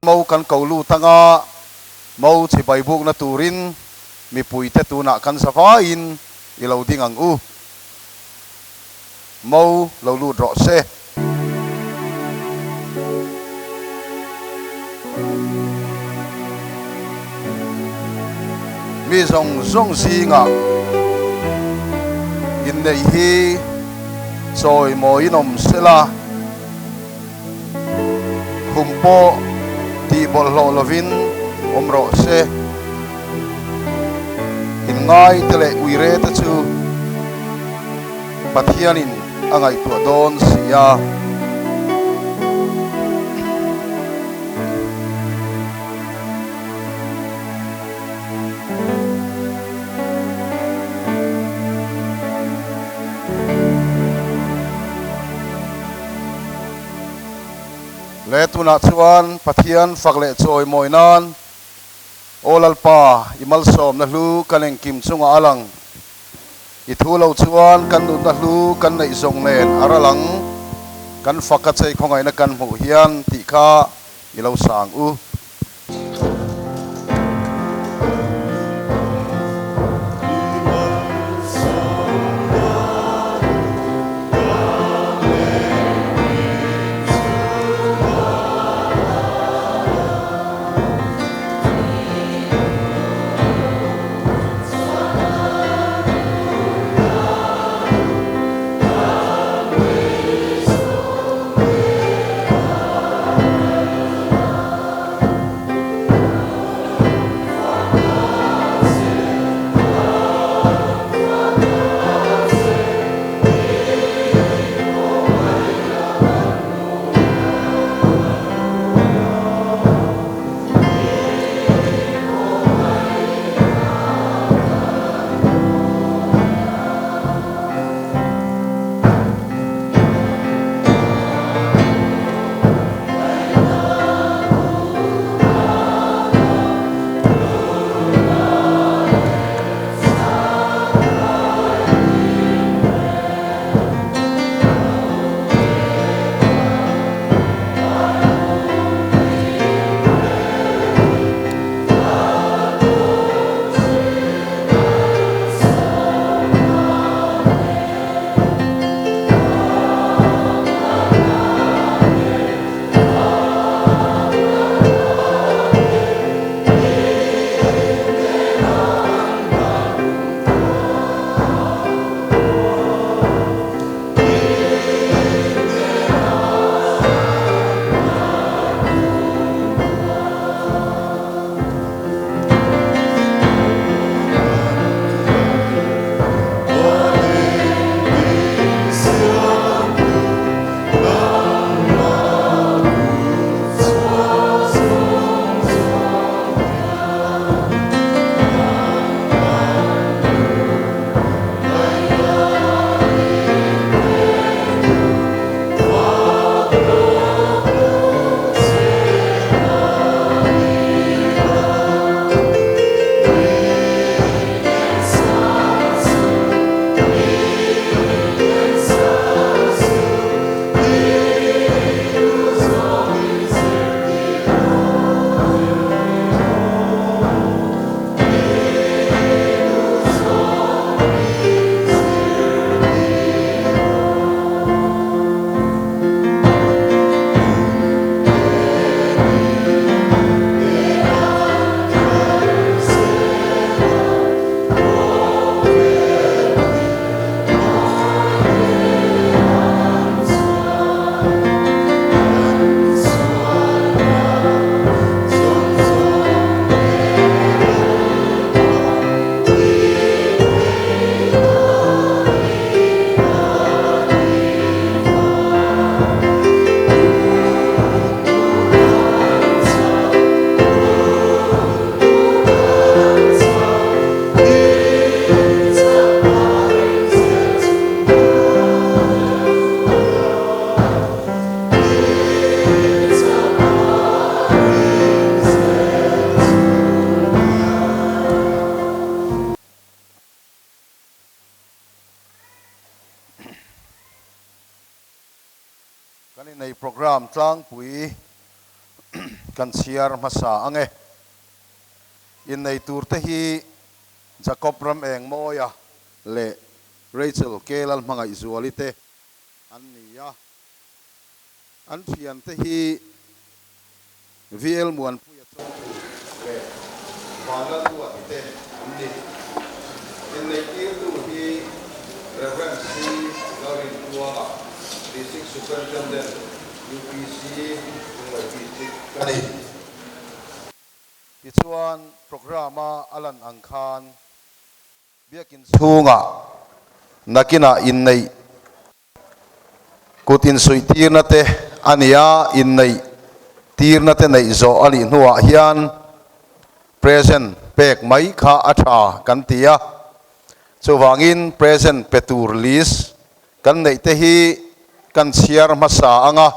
Mo kan ko lut anga mo chibai bukna turin mipuite tunah kan za vaiin i lo ding ang u. Mo lo lut rawh se. Mi zawng zawng zingah inneih hi chawimawiin awm sela. Khum pawh tih bawlhhlawh lovin awm rawh se. Inngai te leh uire te chu Pathianin a ngaihtuah dawn si a. Le tunah chuan Pathian fak leh chawi mawi nan Aw Lalpa, i malsawmna hlu kan engkim chungah a lang. I thu lo chuan kan nunna hlu kan neih zawng nen a ral ang. Kan fak a chei khawngaihna kan hmuh hian tih kha i lo sang u. Kan innei program tlangpui. kan chhiar hmasa ang e. Innei turte hi Jacob Ramengmawia leh Rachel K Lalhmangaihzuali te an ni a. An thiante hi VL Muanpuia Chawngthu leh Vanlalruati te an ni. Inneihtirtu hi Rev. C. Lalrintluanga, District Superintendent, UPC, Lunglei District a ni. Tichuan, programme-a a lan ang khan Biakin chhungah nakinah inneih Kut insuih tirna te a ni a, inneih tirna te neih zawh a nih hnuah hian present pek mai kha a tha kan ti a. Chuvangin present pe tur list kan neih te hi kan chhiar hmasa ang a,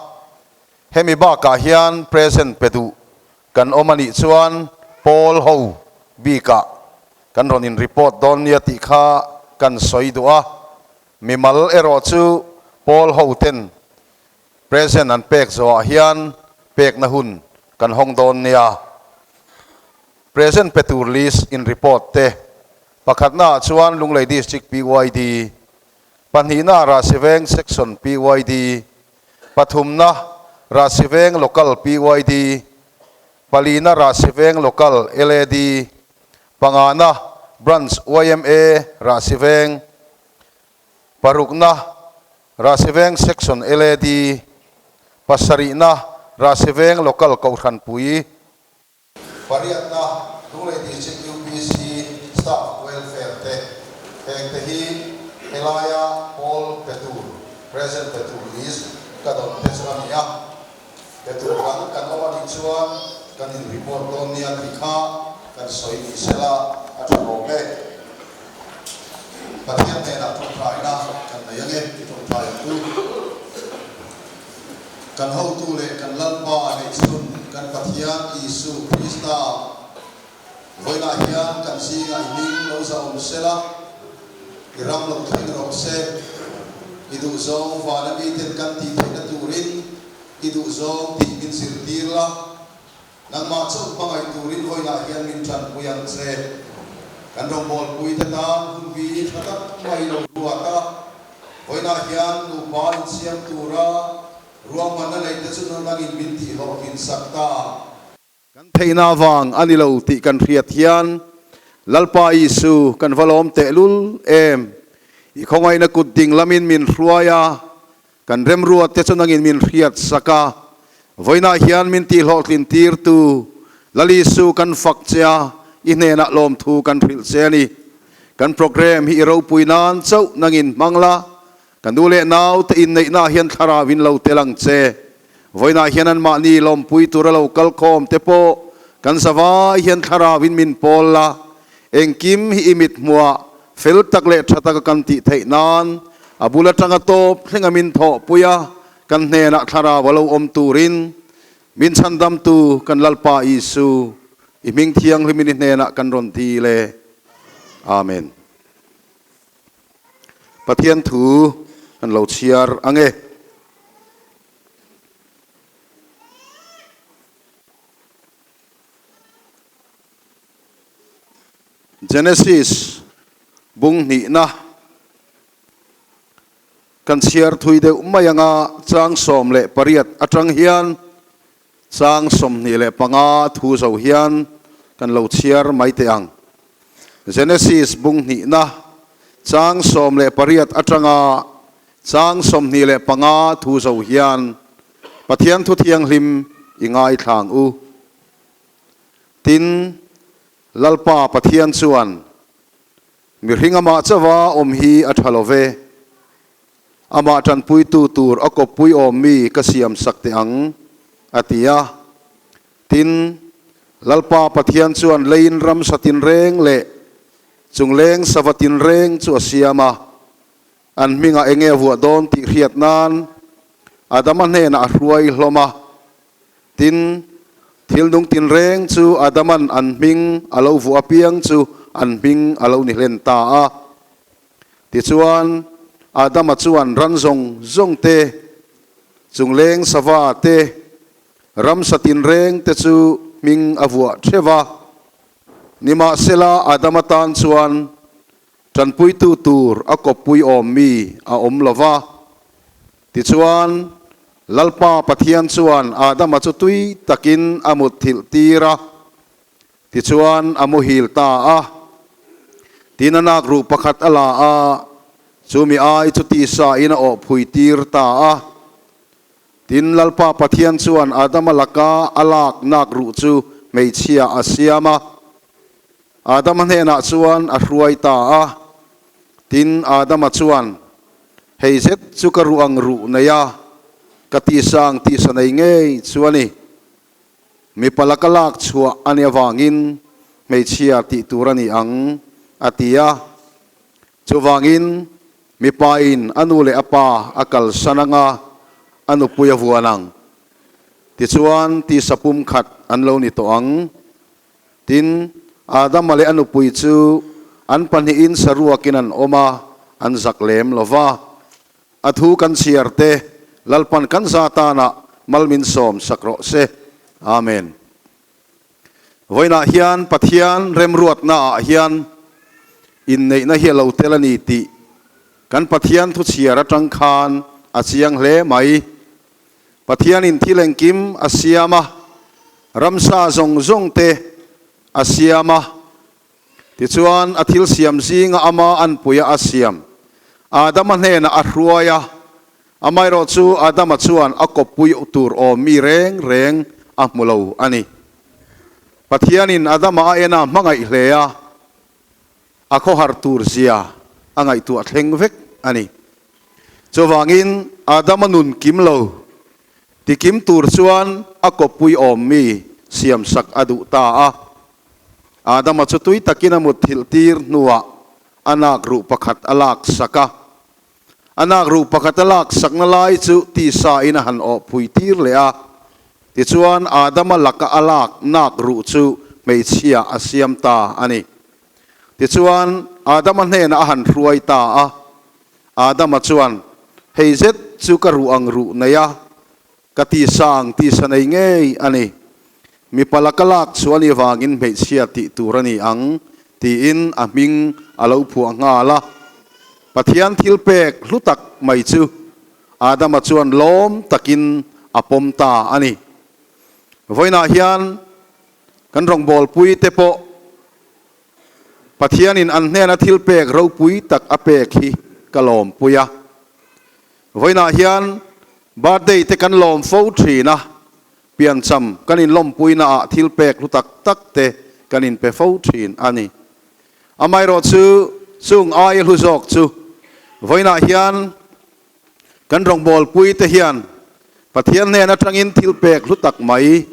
hemi bakah hian present pe duh kan awm a nih chuan pawl ho bikah kan rawn in report dawn nia tih kha kan sawi duh a. Mimal erawh chu pawl hoten present an pek zawhah hian pekna hun kan hawng dawn nia. Present pe tur list in report te pakhatnaah chuan Lunglei District PYD, pahnihna Rahsiveng Section PYD, pathumna Rahsiveng Local PYD, palina Rahsiveng Local LAD, pangana Branch yma Rahsiveng, Parukna, Rahsiveng Section LAD, Pasarihna, Rahsiveng Local Kohhranpui. Pariatna, Lunglei District UPC Staff Welfare te hengte hi helaia pawl pe tur, present pe tur list ka dawn te chu a ni a. Pe tur dang kan awm a nih chuan kan in report dawn nia tih kha kan sawi ni sela a tha awm e. Pathian hnenah tawngtaina kan nei ange i tawngtai ang u. Kan hotu leh kan Lalpa neihchhun kan Pathian Isu Krista vawiinah hian kan zingah i hming lo zahawm sela, i ram lo thleng rawh se. I duhzawng vana miten kan tih theihna turin i duhzawng tih min zirtir la. Nangmah chauh hmangaih turin vawiinah hian min tanpui ang che. Kan rawngbawlpui te tan hun bi tha tak mai lo ruat a, vawiinah hian nupa insiam tura ruahmanna neih te chu nangin min tihhlawhtlin sak ta. Kan theihna avang a ni lo tih kan hriat hian Lalpa Isu kan va lawm tehlul em! I khawngaihna kut ding lamin min hruai a, Kan remruat te chu nangin min hriat sak a, vawiinah hian min tihhlawhtlin tirtu Lal Isu kan fak che a, i hnenah lawmthu kan hrilh che a ni. Kan programme hi i ropui nan chauh nangin hmang la, ka nu leh nau te inneihnaah hian thlarau in lo tel ang che. Vawiinah hian anmahni lawmpui tura lo kal khawm te pawh kan zavai hian thlarau in min pawl la, Engkim hi i mithmuah fel tak leh tha taka kan tih theih nan a bul atanga tawp thlenga min thawhpui a, kan hnenah thlarau a lo awm turin min chhandamtu kan Lalpa Isu i hming thianghlimin i hnenah kan rawn dil e. Amen. Pathian thu kan lo chhiar ang e. Genesis bung hnihna kan chhiar thui deuh mai anga chang 18 atang hian chang 25 thu zo hian kan lo chhiar mai teh ang. Genesis bung hnihna chang 18 atanga chang 25 thu zo hian Pathian thu thianghlim i ngaithlang u. Tin, Lalpa Pathian chuan, Mihring amah chauha awm hi a tha lo ve. Amah tanpuitu tur a kawppui awm mi ka siam sak teh ang, a ti a. Tin, Lalpa Pathian chuan leiin ramsa tinreng leh chungleng sava tinreng chu a siam a. An hmingah enge a vuah dawn tih hriat nan Adama hnenah a hruai hlawm a. Tin, thil nung tinreng chu Adaman an hming a lo vuah apiang chu an hming a lo ni hlen ta a. Tichuan, Adama chuan ran zawng zawng te, chungleng sava te, Ramsa tinreng te chu hming a vuah theuh a. Nimahsela Adama tan chuan tanpuitu tur a kawppui awm mi a awm lo va. Tichuan, Lalpa Pathian chuan Adama chu tui takin a mutthilh tir a. Tichuan, a muhil ta a. Tin a nakruh pakhat a la a, chumi ai chu tisa in a awhphui tir ta a. Tin, Lalpa Pathian chuan Adama laka a lak nakruh chu hmeichhia a siam a. Adama hnenah chuan a hruai ta a. Tin, Adama chuan, Hei zet chu ka ruh ang ruh nei a, ka tisa ang tisa nei ngei chu a ni. Mipa laka lak chhuah a nih avangin hmeichhia tih tur a ni ang, a ti a. Chuvangin, mipain a nu leh a pa a kalsan anga a nupui a vuan ang. Tichuan, tisa pumkhat an lo ni tawh ang. Tin, Adama leh a nupui chu an pahnihin saruakin an awm a, an zak lem lo va. A thu kan chhiar te, Lalpan kan za tanah mal min sawm sak rawh se. Amen. Vawiinah hian Pathian remruatnaah hian inneihna hi a lo tel a ni tih kan Pathian thu chhiar atang khan a chiang hle mai. Pathianin thil engkim a siam a, ramsa zawng zawng te a siam a. Tichuan, a thil siam zinga ama anpuia a siam Adama hnenah a hruai a, amaherawh chu Adama chuan a kawppui tur awm mi reng reng a hmu lo a ni. Pathianin Adama a en a hmangaih hle a, a khawhar tur zia a ngaihtuah thleng vek a ni. Chuvangin Adama nun kim lo tikim tur chuan a kawppui awm mi siamsak a duh ta a. Adama chu tui takin a mutthilh tir hnuah a nak ruh pakhat a laksak a. A nak ruh pakhat a laksakna lai chu tisa in a han awhpui tir leh a. Tichuan Adama laka a lak nak ruh chu hmeichhia a siam ta a ni. Tichuan, Adama hnenah a han hruai ta a. Adama chuan, Hei zet chu ka ruh ang ruh nei a, ka tisa ang tisa nei ngei a ni. Mipa laka lak chu a nih vangin hmeichhia tih tur a ni ang, tiin a hming a lo phuah nghal a. Pathian thil pek hlu tak mai chu Adama chuan lawm takin a pawm ta a ni. Vawiinah hian kan rawngbawlpui te pawh Pathianin an hnena thil pek ropui tak a pek hi ka lawmpui a. Vawiinah hian birthday te kan lawm fo thin a, piancham kan inlawmpuina ah thil pek hlu tak tak te kan inpe fo thin a ni. Amaherawh chu chung aia hlu zawk chu vawiinah hian Kan rawngbawlpui te hian Pathian hnen atangin thil pek hlu tak mai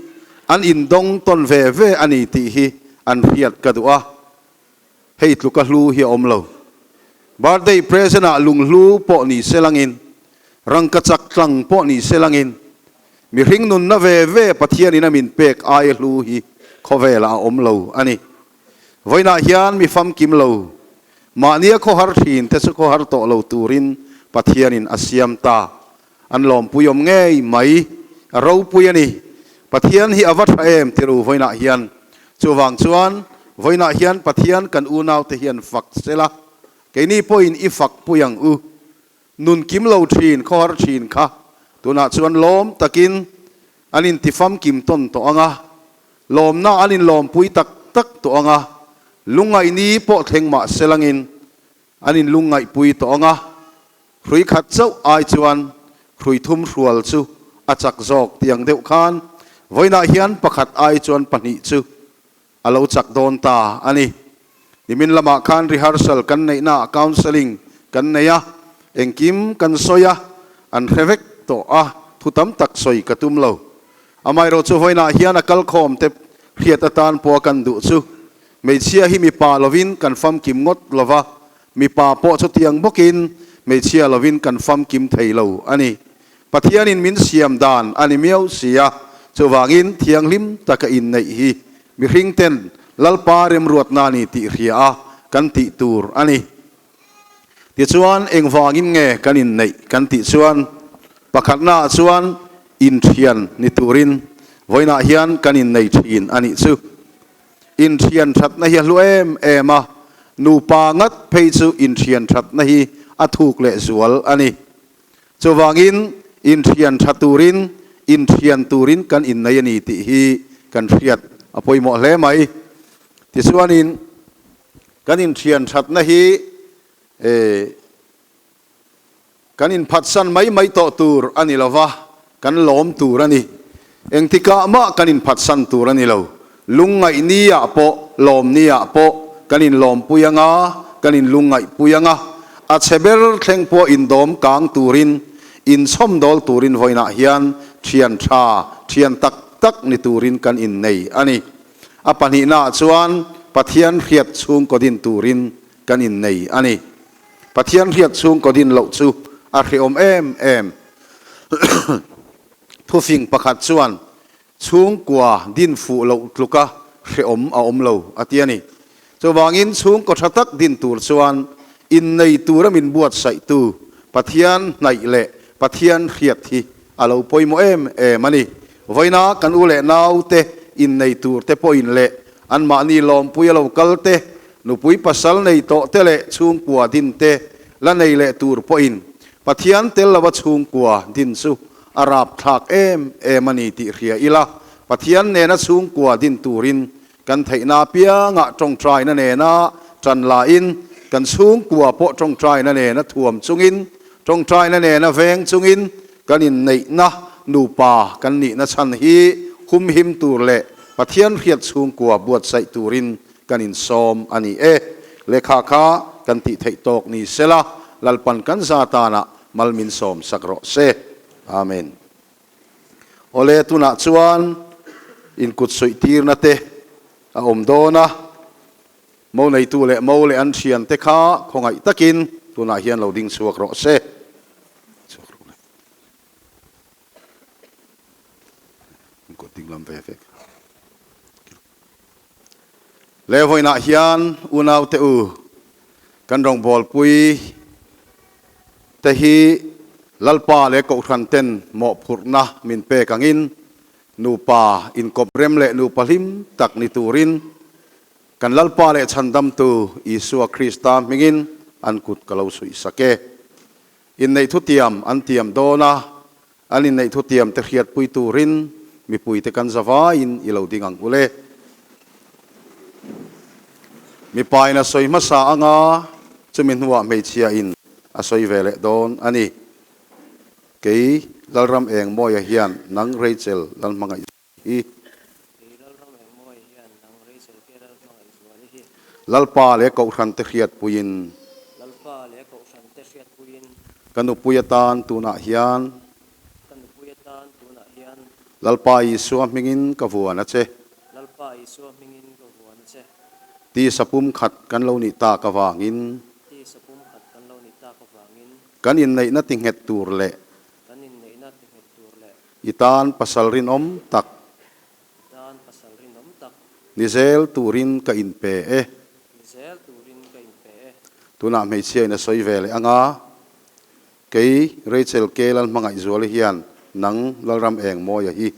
an indawng tawn ve ve a ni tih hi an hriat ka duh a, hei tluka hlu hi a awm lo. Birthday present ah lunghlu pawh ni se langin, rangkachak tlang pawh ni se langin, mihring nunna ve ve Pathianin a min pek aia hlu hi khawvelah a awm lo a ni. Vawiinah hian mi famkim lo, mahnia khawhar thin te chu khawhar tawh lo turin Pathianin a siam ta. An lawmpui awm ngei mai, a ropui a ni. Pathian hi a va tha em tiru vawiinah hian. Chuvang chuan vawiinah hian Pathian kan unaute hian fak sela, keini pawhin i fak pui ang u. Nun kim lo thin, khawhar thin kha tunah chuan lawm takin an intifamkim tawn tawh ang a. Lawmna an inlawmpui tak tak tawh ang a, lungngaihni pawh thleng mah se langin an inlungngaihpui tawh ang a, hrui khat chauh ai chuan hrui thum hrual chu a chak zawk tih ang deuh khan vawiinah hian pakhat ai chuan pahnih chu a lo chak dawn ta a ni. Nimin lamah khan rehearsal kan neihnaah counselling kan nei a, engkim kan sawi a, an hre vek tawh a, thu tam tak sawi ka tum lo. Amaherawh chu vawiinah hian a kalkhawm te hriat atan pawh a kan duh chu hmeichhia hi mipa lovin kan famkim ngawt lova, mipa pawh chutiang bawkin hmeichhia lovin kan famkim thei lo a ni. Pathianin min siam dan a ni miau si a, chuvangin thianghlim taka inneih hi mihring ten Lalpa remruatna a ni tih hria a kan tih tur a ni. Tichuan, engvangin nge kan inneih kan tih chuan, pakhatnaah chuan inthian ni turin Vawiinah hian kan innei thin a nih chu. Inthian thatna hi a hlu em em a, nupa ngat phei chu inthian thatna hi a thuk leh zual a ni. Chuvangin inthian tha turin, inthian turin kan innei a ni tih hi kan hriat a pawimawh hle mai. Tichuanin kan inthian thatna hi Kan inphatsan mai mai tawh tur a ni lo va, kan lawm tur a ni. Engtikah mah kan inphatsan tur a ni lo. Lungngaih niah pawh, lawm niah pawh kan inlawmpui anga, kan inlungngaihpui anga, a chhe ber thleng pawh indawm kang turin, inchhawmdawl turin vawiinah hian thian tha, thian tak tak ni turin kan innei a ni. A pahnihnaah chuan Pathian hriat chhungkaw din turin kan innei a ni. Pathian hriat chhungkaw din loh chu a hrehawm em em. Thufing pakhat chuan chhungkua din fuh loh tluka hrehawm a awm lo a ti a ni. Chuvangin chhungkaw tha tak din tur chuan innei tura min buatsaihtu Pathian hnaih leh Pathian hriat hi a lo pawimawh em em a ni. Vawiina kan u leh naute innei turte pawhin leh anmahni lawmpui a lo kal te, nupui pasal nei tawh te leh chhungkua din te la nei leh tur pawhin Pathian tel lova chhungkua din chu a rapthlak em em a ni tih hria ila, Pathian nena chhungkua din turin kan theihna apiangah tawngtaina nena tan lain kan chhungkua pawh tawngtaina nena thuam chungin, tawngtaina nena veng chungin kan inneihna nupa kan nihna chhan hi humhim tur leh Pathian hriat chhungkua buatsaih turin kan insawm a ni e. Lehkha kha kan tih theih tawk ni sela, Lalpan kan za tanah mal min sawm sak rawh se. Amen. Awle, tunah chuan inkut suih tirna te a awm dawn a, mo neitu leh mo leh an thiante kha khawngaih takin tunah hian lo ding chhuak rawh se. Chhuak rawh le. Inkut ding lam ve vek. Le vawiinah hian unaute u, kan rawngbawlpui te hi Lalpa leh Kohhran ten mawhphurhna min pek angin nupa inkawp rem leh nupa hlim tak ni turin kan Lalpa leh Chhandamtu Isua Krista hmingin an kut ka lo suih sak e. Inneih thutiam an tiam dawn a, an inneih thutiam te hriatpui turin mipuite kan za vaiin i lo ding ang u le. Mipain a sawi hmasa anga chumi hnuah hmeichhiain a sawi ve leh dawn a ni. Kei Lalram Engmawia hian nang Rachel Lalhmangaih hi. Kei Lalram Engmawia hian nang Rachel ke Lalhmangaihzuali hi. Lalpa leh Kohhran te hriatpuiin. Lalpa leh Kohhran te hriatpuiin. Ka nupui atan tunah hian. Ka nupui atan tunah hian. Lalpa Isua hmingin ka vuan a che. Lalpa Isua hmingin ka vuan a che. Tisa pumkhat kan lo nih tak avangin. Tisa pumkhat kan lo nih tak avangin. Kan inneihna tinghet tur leh. Kan inneihna tinghet tur leh. I tan pasal rinawm tak. I tan pasal rinawm tak. Ni zel turin ka inpe e. Ni zel turin ka inpe e. Tunah hmeichhia in a sawi ve leh anga, Kei Rachel K Lalhmangaihzuali hian nang Lalram Engmawia hi.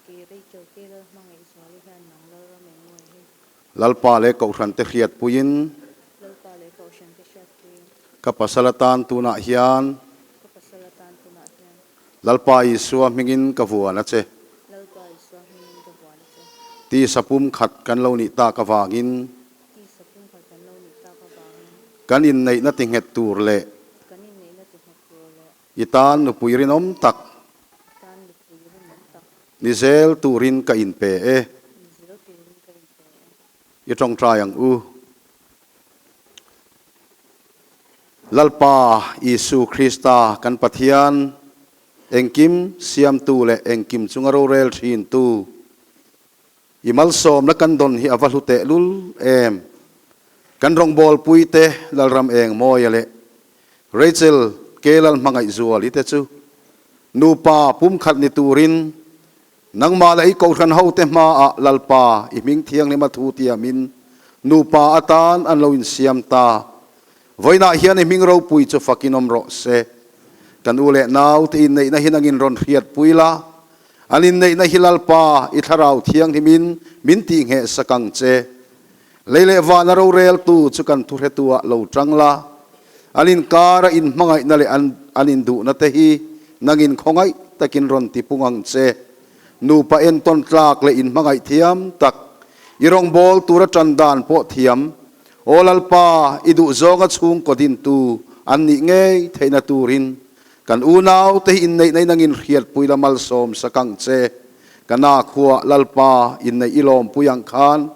Kei Rachel K Lalhmangaihzuali hian nang Lalram Engmawia hi. Lalpa leh Kohhrante hriatpuiin. Lalpa leh Kohhrante hriatpuiin. Ka pasal atan tunah hian. Ka pasal atan tunah hian. Lalpa Isua hmingin ka vuan a che. Lalpa Isua hmingin ka vuan a che. Tisa pumkhat kan lo nih tak avangin. Tisa pumkhat kan lo nih tak avangin. Kan inneihna tinghet tur leh. Kan inneihna tinghet tur leh. I tan nupui rinawm tak. I tan nupui rinawm tak. Ni zel turin ka inpe e. Ni zel turin ka inpe e. I tawngtai ang u. Lalpa Isu Krista kan Pathian, engkim siamtu leh engkim chunga rorel thintu, i malsawmna kan dawn hi a va hlu tehlul em. Kan rawngbawlpuite Lalram Engmawia leh Rachel K. Lalhmangaihzuali te chu nupa pumkhat ni turin Nangmah leh i kohhran hote hmaah Lalpa i hming thianghlima thu tiamin nupa atan an lo insiam ta. Vawiinah hian i hming ropui chu fakin awm rawh se. Kan u leh naute inneihna hi nangin rawn hriatpui la. An inneihna hi Lalpa, i Thlarau Thianghlimin min tihngheh sak ang che. Lei leh vana roreltu chu kan thuhretuah lo tang la, an inkara inhmangaihna leh an an induhna te hi nangin khawngaih takin rawn tipung ang che. Nupa entawn tlak leh inhmangaih thiam tak, i rawngbâwl tura ṭan dan pawh thiam, Aw Lalpa, i duhzawnga chhungkaw dintu an nih ngei theihna turin kan unaute hi inneihna in angin hriatpui la malsawm sak ang che. Ka nakhua Lalpa inneih i lawmpui ang khan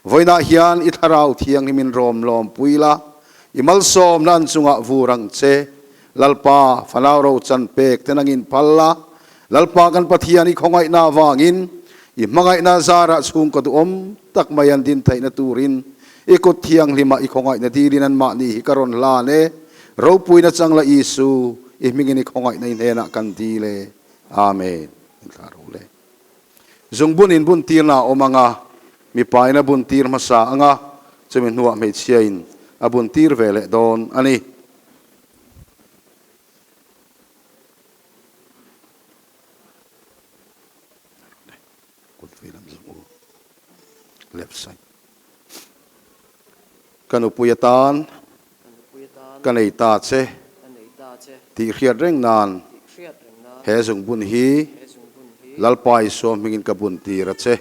vawiinah hian i Thlarau Thianghlim in rawm lawmpui la, i malsawmna an chungah vur ang che. Lalpa, fanau ro chan pek te nangin phal la, Lalpa kan Pathian i khawngaihna avangin i hmangaihna zarah chhungkaw duhawm tak mai an din theihna turin i kut thianghlima i khawngaihna dilin anmahni hi ka rawn hlan e. Ropuina chang la Isu, i hmingin i khawngaihna i hnenah kan dil e. Amen. Inthlah ro le. Zungbun in bun tirna a awm anga, mipa in a bun tir hmasa anga, chumi hnuah hmeichhia in a bun tir ve leh dawn a ni. Kut vei lam zawng u. Left side. Ka nupui atan ka nei ta che tih hriat reng nan he zungbun hi Lalpa Isua hmingin ka bun tir a che.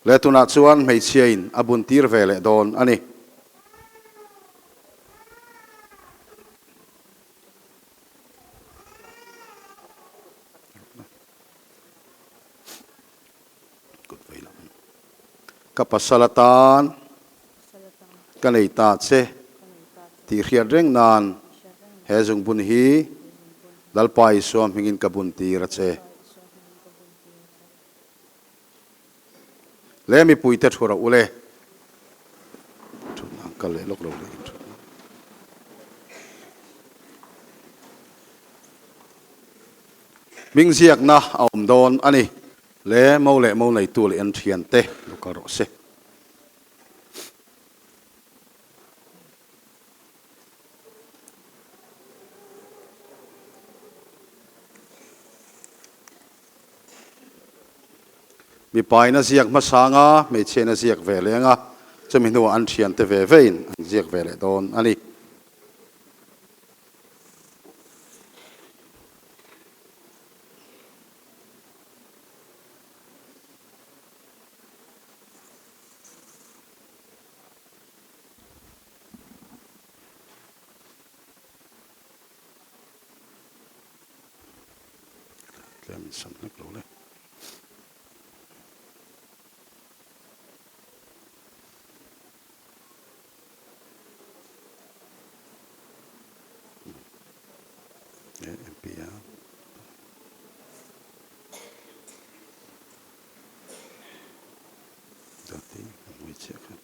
Leh tunah chuan hmeichhiain a bun tir ve leh dawn a ni. Ka pasal atan ka nei ta che tih hriat reng nan he zungbun hi Lalpa Isua hmingin ka bun tir a che. Le mipuite thu rawh u le. Thutna an kal leh lawk lo le in thutna. Hming ziakna a awm dawn a ni. Le mo leh mo neitu leh an thiante lo kal rawh se. Mipain a ziak hmasa anga, hmeichhiain a ziak ve leh anga, chumi hnuah an thiante ve vein an ziak ve leh dawn a ni. Tlem in sam hlek lo le. MP a. Dati, mui chiah kha.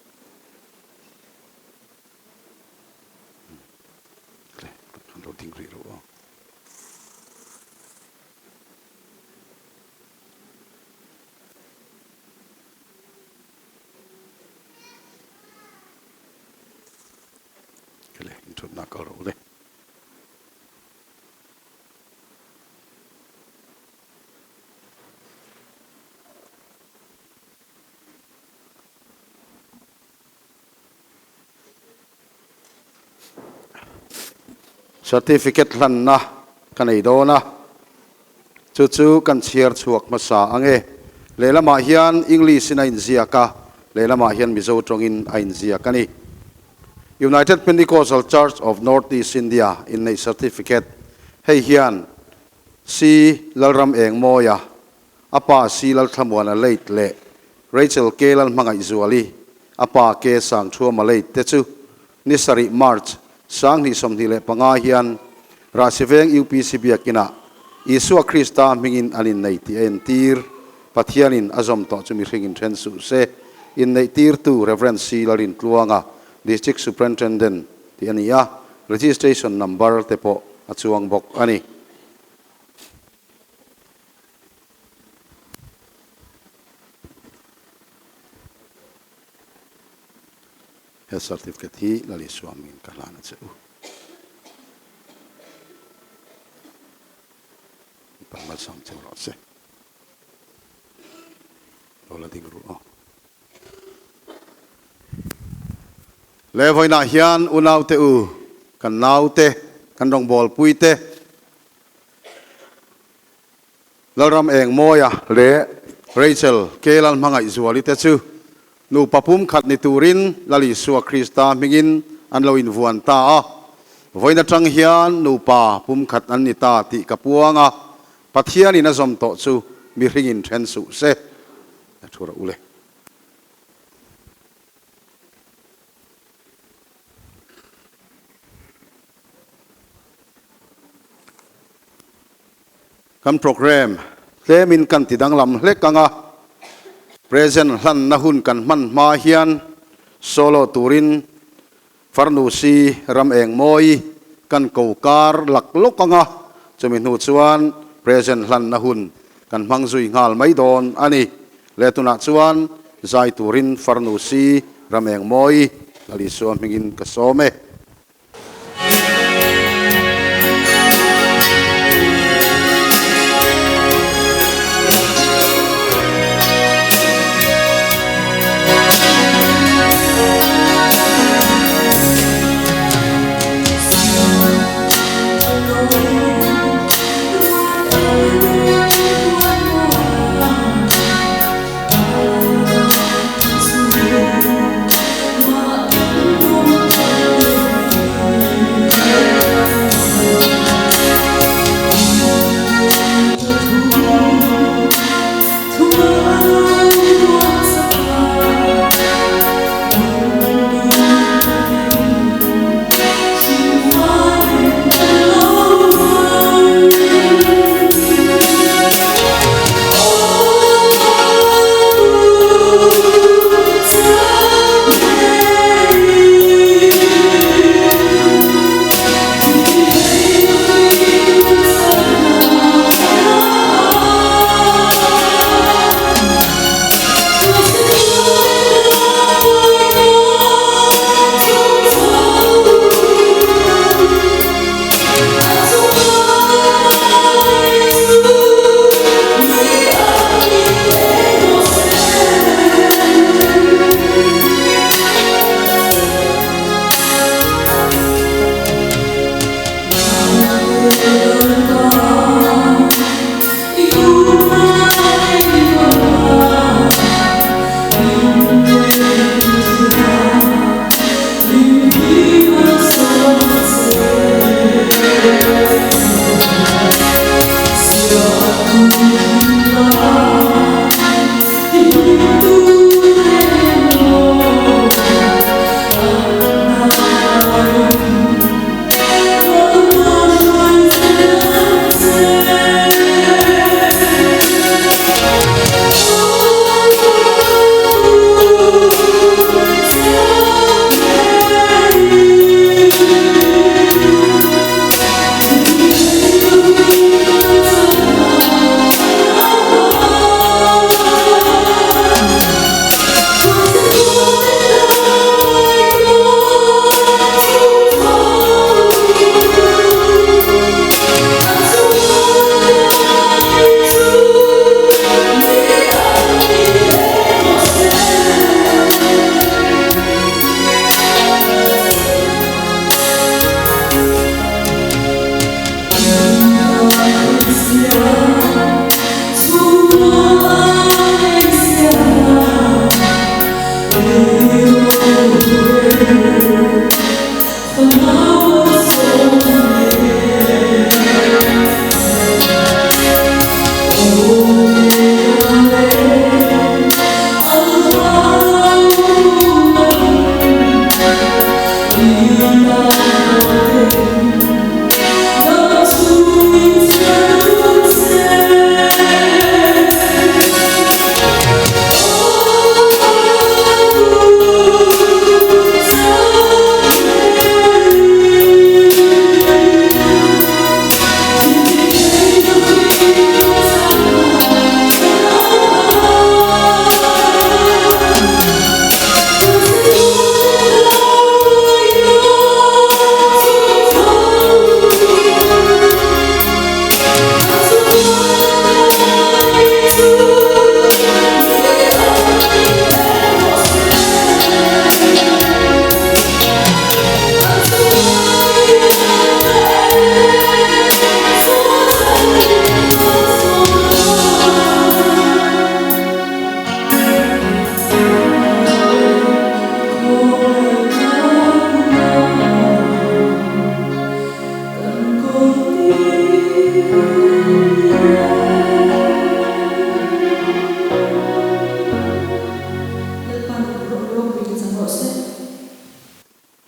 Le, kan lo ding rih lo aw. Le, in thutna kal ro le. Certificate hlanna ka nei dawn a, chu chu kan chhiar chhuak hmasa ang e. Lehlamah hian English in a inziak a, lehlamah hian Mizo tawngin a inziak a ni. United Pentecostal Church of North East India inneih certificate hei hian C Lalram Engmawia A pa Si Lalthlamuana late leh Rachel K Lalhmangaihzuali, a pa K Sangthuama late te chu ni sarih March 2025 hian Rahsiveng UPC Biakinah Isua Krista hmingin an innei tih a entir. Pathianin a zawm tawh chu mihring inthen suh se. Inneihtirtu Rev. Si Lalrintluanga, District Superintendent tih a ni a, Registration number te pawh a chuang bawk a ni. He certificate hi Lal Isua hmingin ka hlan a che u. Mipa malsawm cheu rawh se. Lo la ding ru aw. Le vawiinah hian unaute u, kan naute, kan rawngbawlpui te, Lalram Engmawia leh Rachel K. Lalhmangaihzuali te chu nupa pumkhat ni turin Lal Isua Krista hmingin an lo invuan ta a. Vawiin atang hian nupa pumkhat an ni ta tih ka puang a, Pathianin a zawm tawh chu mihringin then suh se. A thu rawh u le. Kan programme tlemin kan ti danglam hlek ang a, present hlanna hun kan hman hma hian solo turin farnu si ram eng mawi kan ko kar lak lawk ang a, chumi hnu chuan present hlanna hun kan hmang zui nghal mai dawn a ni. Le tunah chuan zai turin farnu si ram eng mawi Lal Isua hmingin ka sawm e.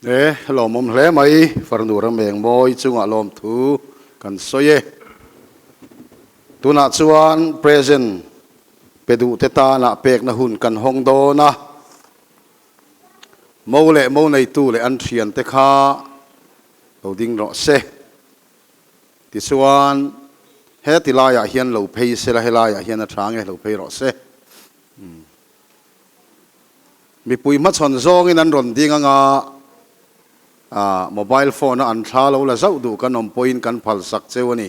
E, lawmawm hle mai, farnu ram eng mawi chungah lawmthu kan sawi e. Tunah chuan present pe duhte tanah pekna hun kan hawng dawn a. Mo leh mo neitu leh an thiante kha lo ding rawh se. Tichuan, heti laiah hian lo phei sela, helaiah hian a tha nge lo phei rawh se. Mipui hmachhawn zawngin an rawn ding anga mobile phone a an thla lo la zauh duh kan awm pawhin kan phal sak cheu a ni.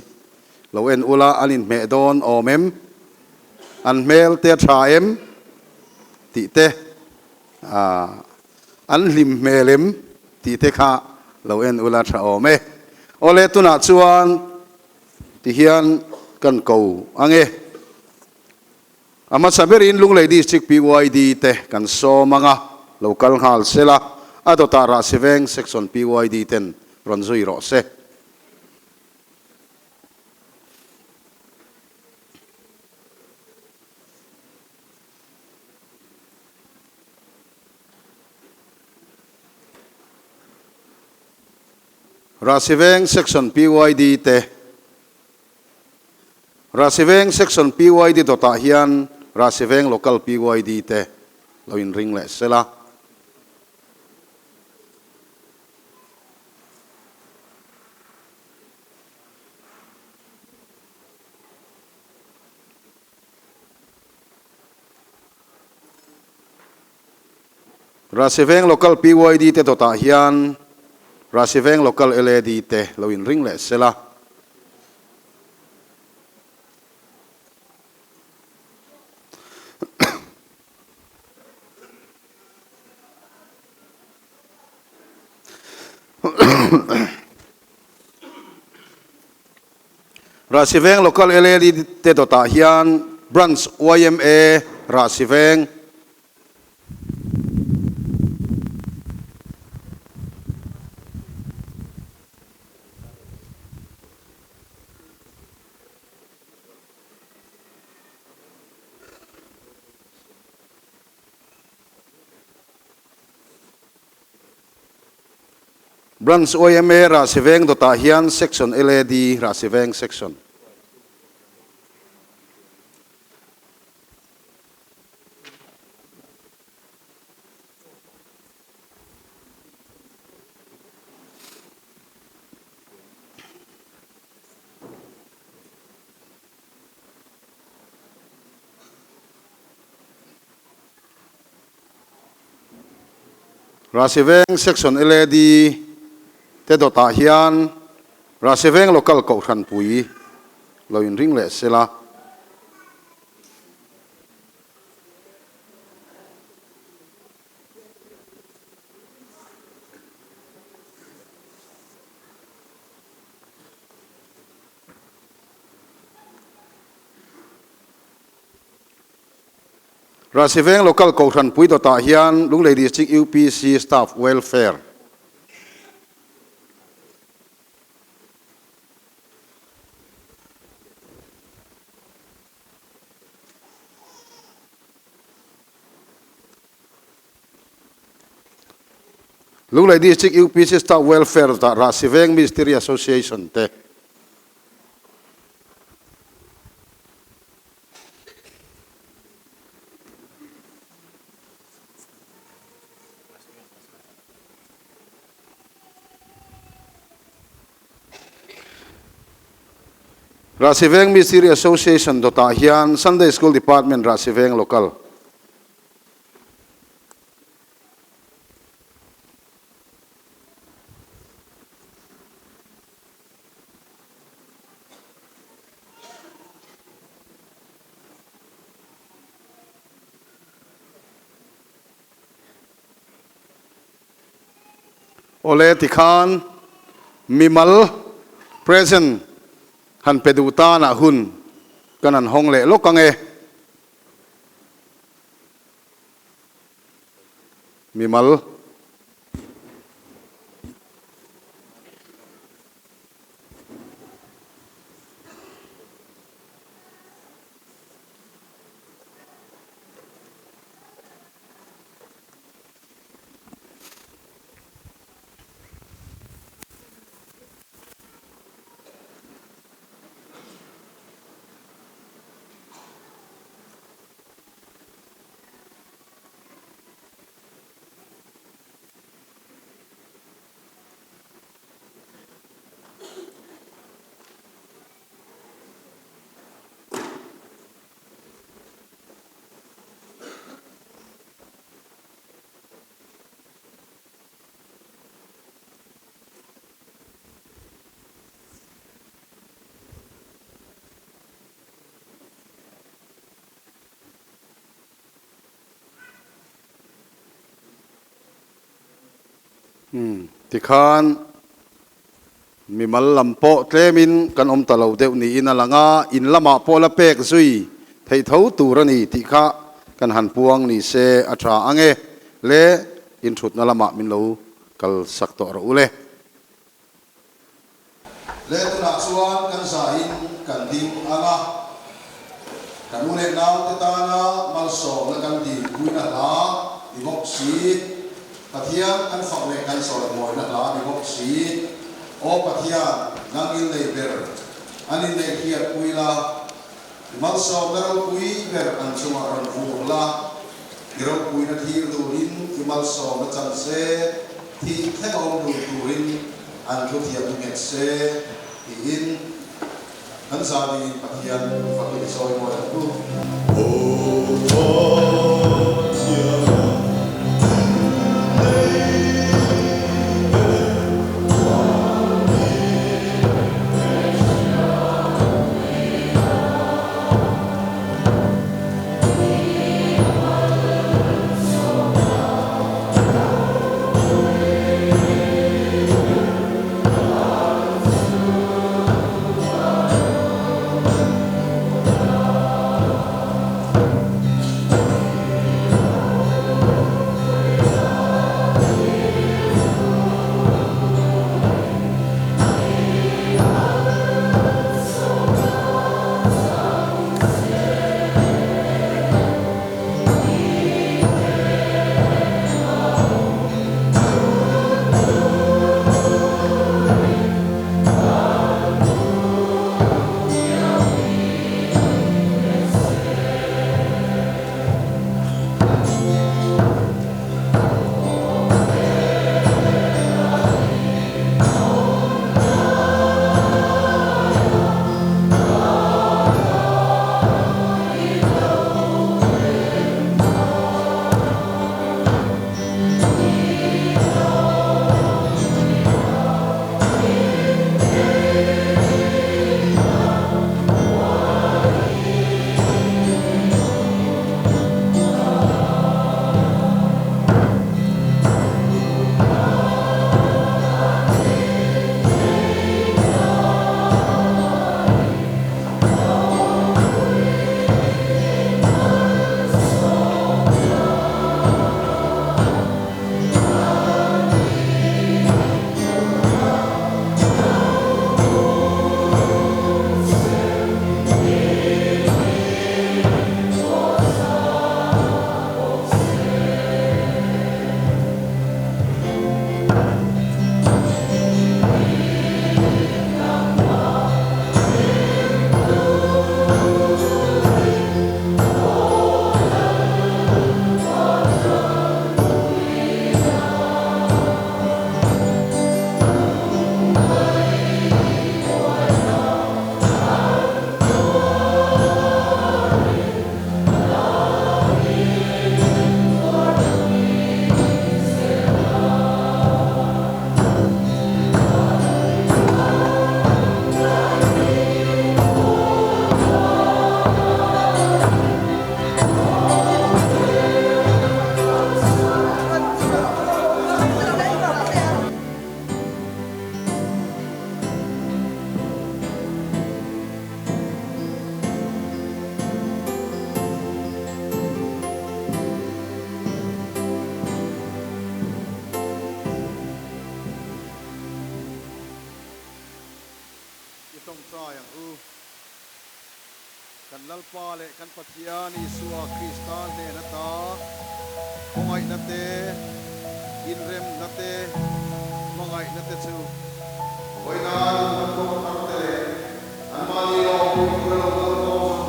Lo en ula an inhmeh dawn awm em? An hmel te a tha em? Tih te, an hlim hmel em? Tih te kha lo en ula tha awm e. Awle tunah chuan tihian kan ko ange. A hmasa berin Lunglei District PYD te kan sawm ang a, lo kal nghal se la, a dawtah Rahsiveng Section PYD ten rawn zui rawh se. Rahsiveng Section PYD te. Rahsiveng Section PYD dawtah hian Rahsiveng Local PYD te lo inring leh se la. Rahsiveng Local PYD te dawtah hian Rahsiveng Local LAD te lo inring leh se la. Rahsiveng Local LAD te dawtah hian Branch yma Rahsiveng Branch yma Rahsiveng dawtah hian Section LAD Rahsiveng Section. Rahsiveng Section LAD te dawtah hian Rahsiveng Local Kohhranpui lo inring leh sela. Rahsiveng Local Kohhran Puidawtah hian Lunglei District UPC Staff Welfare Lunglei District UPC Staff Welfare dah Rahsiveng Mistiri Association te. Rahsiveng Mistiri Association dawtah hian Sunday School Department Rahsiveng Local. Awle tikhan mimal present han pe duh tanah hun kan han hawng leh lawk ang e. Mimal. Umm tikhan mimal lam pawh tlemin kan awm ta lo deuh niin a lang a, in lamah pawh la pek zui theih tho tur a ni tih kha kan han puang ni se a tha ang e le inthutna lamah min lo kal sak tawh rawh u le. Le tunah chuan kan zahin kan ding ang a, kan u leh naute tana malsawmna kan dinpuina hla ni bawk si, Pathian kan fak leh kan sawimawina hla ni bawk si, Aw Pathian, nang innei ber, an inneih hriatpui la, i malsawmna ropui ber an chungah rawn vur la, i ropuina thlir duhin i malsawmna chan se, thih thleng a awm dun turin an thu thiam hi nghet se tiin kan zaniin Pathian fakin i sawi mawi ang u. I tawngtai ang u. Kan Lalpa leh kan Pathian Isua Krista hnen ata khawngaihna te, inremna te, hmangaihna te chu. Vawinan an kawng thar te leh anmahni lawmpui tura lo kal khawm zawng.